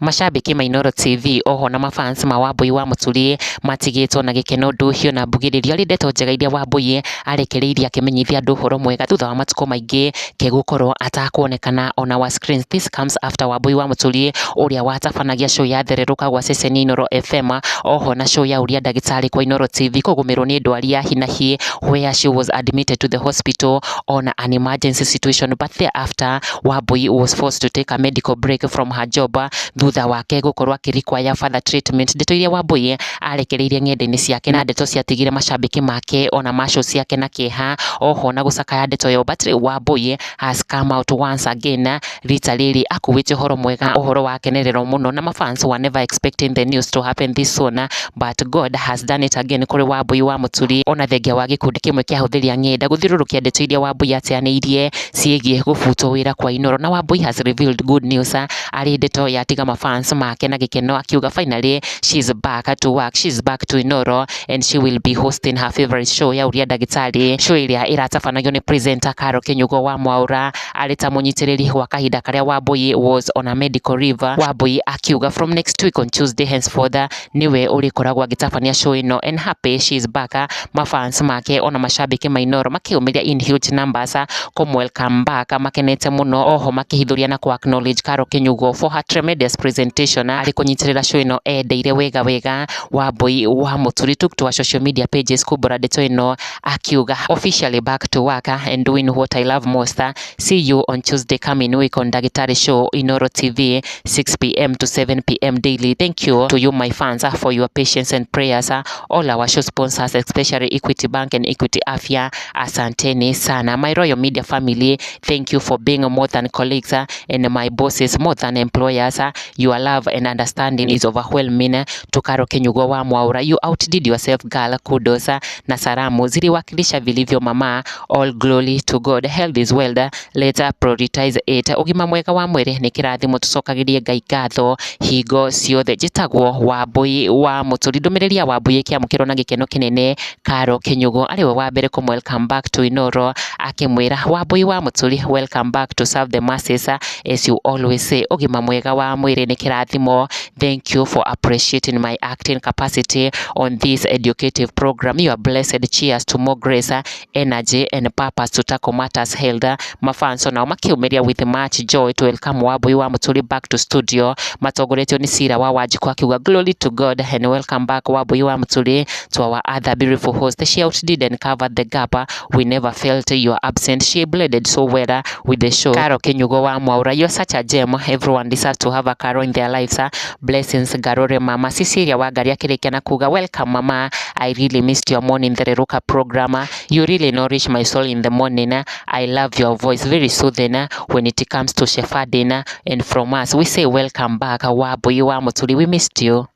Macambĩki ma Inooro TV oho na mafans ma Wambui wa Mũturi matigĩtwo na gĩkeno ndũhio na mbugĩrĩrio arĩ ndeto njega iria Wambui arekereirie akĩmenyithia andũ ũhoro mwega thutha wa matukũ maingĩ ke gũkorwo atakuonekana on our screens. This comes after Wambui wa Mũturi ũrĩa watabanagia show ya thererũka gwa ceceni Inooro FM oho na show ya ũria ndagĩtarĩ kwa Inooro TV kũgũmĩrwo nĩ ndwari ya hi na hi, where she was admitted to the hospital on an emergency situation, but thereafter Wambui was forced to take a medical break from her job thutha wake gũkorwo akĩ require further treatment. Ndeto iria Wambui arekereirie ng'enda-inĩ ciake na ndeto ciatigire macambĩki make ona ma show ciake na kĩeha oho na gũcakaya ndeto ĩyo, but rĩu Wambui has come out once again, rita rĩrĩ akuĩte ũhoro mwega, ũhoro wa kenererwo mũno na mafans were never expecting the news to happen this soon, but God has done it again kũrĩ Wambui wa Mũturi. Ona thengia wa gĩkundi kĩmwe kĩa ahũthĩri a ng'enda gũthiũrũrũkia ndeto iria Wambui ateanĩirie ciĩgiĩ gũbutwo wĩra kwa Inooro, na Wambui has revealed good news arĩ ndeto yatiga mafans make na gĩkeno, akiuga finally she's back to work, she's back to Inooro and she will be hosting her favorite show ya ũria ndagĩtarĩ, show ĩrĩa ĩratabanagio nĩ presenter Caro Kĩnyugo wa Mwaũra arĩ ta mũnyitĩrĩri wa kahinda karĩa Wambui was on a medical leave. Wambui akiuga from next week on Tuesday henceforth niwe ũrĩkoragwo agĩtabania show ĩno, and happy she is back. Mafans make ona macambĩki ma Inooro makĩũmĩria in huge numbers kũm welcome back, makenete mũno oho makĩhithũria na kũ acknowledge Caro Kĩnyugo for her tremendous presentation arĩ kũnyitĩrĩra show ĩno endeire wega wega. Wambui wa Mũturi took to her social media pages kumbũra ndeto ĩno akiuga, "Officially back to work and doing what I love most. See you on Tuesday coming week on Ndagĩtarĩ Show, Inooro TV, 6 p.m. to 7 p.m. daily. Thank you to you, my fans, for your patience and prayers. All our show sponsors, especially Equity Bank and Equity Afya, asanteni sana. My Royal Media family, thank you for being more than colleagues and my bosses, more than employers. Your love and understanding is overwhelming." To Caro Kinyugo wa Mwaura, "You outdid yourself, girl. Kudos na salamu ziliwakilisha vilivyo, mama. All glory to God. Health is wealth. Let us prioritize it." Ũgima mwega wa mwĩrĩ nĩ kĩrathimo, tũcokagĩrie Ngai ngatho hingo ciothe. Njĩtagwo Wambui wa Mũturi. Ndũmĩrĩri ya Wambui ĩkĩamũkĩrwo na gĩkeno kĩnene, Caro Kinyugo arĩ we wa mbere kũm welcome back to Inooro, akĩmwĩra, "Wambui wa Mũturi, welcome back to serve the masses. As you always say, ũgima mwega wa mwĩrĩ nĩ kĩrathimo. Thank you for appreciating my acting capacity on this educative program. You are blessed. Cheers to more grace, energy and purpose to tackle matters health." Mafans nao makĩumĩria with much joy to welcome Wambui wa Mũturi back to studio, matongoretio nĩ Cira wa Wanjikũ akiuga, "Glory to God and welcome back, Wambui wa Mũturi. To our other beautiful host, she outdid and covered the gap. We never felt your absent. She blended so well with the show. Caro Kinyugo wa Mwaura, you're such a gem. Everyone deserves to have a Caro in their lives. Blessings Garore." Mama Cecilia Wangari akĩrĩkia na kuga, "Welcome, mama. I really missed your morning Thereruka program. You really nourish my soul in the morning. I love your voice, very soothing when it comes to shepherding. And from us we say welcome back, Wambui wa Mũturi. We missed you."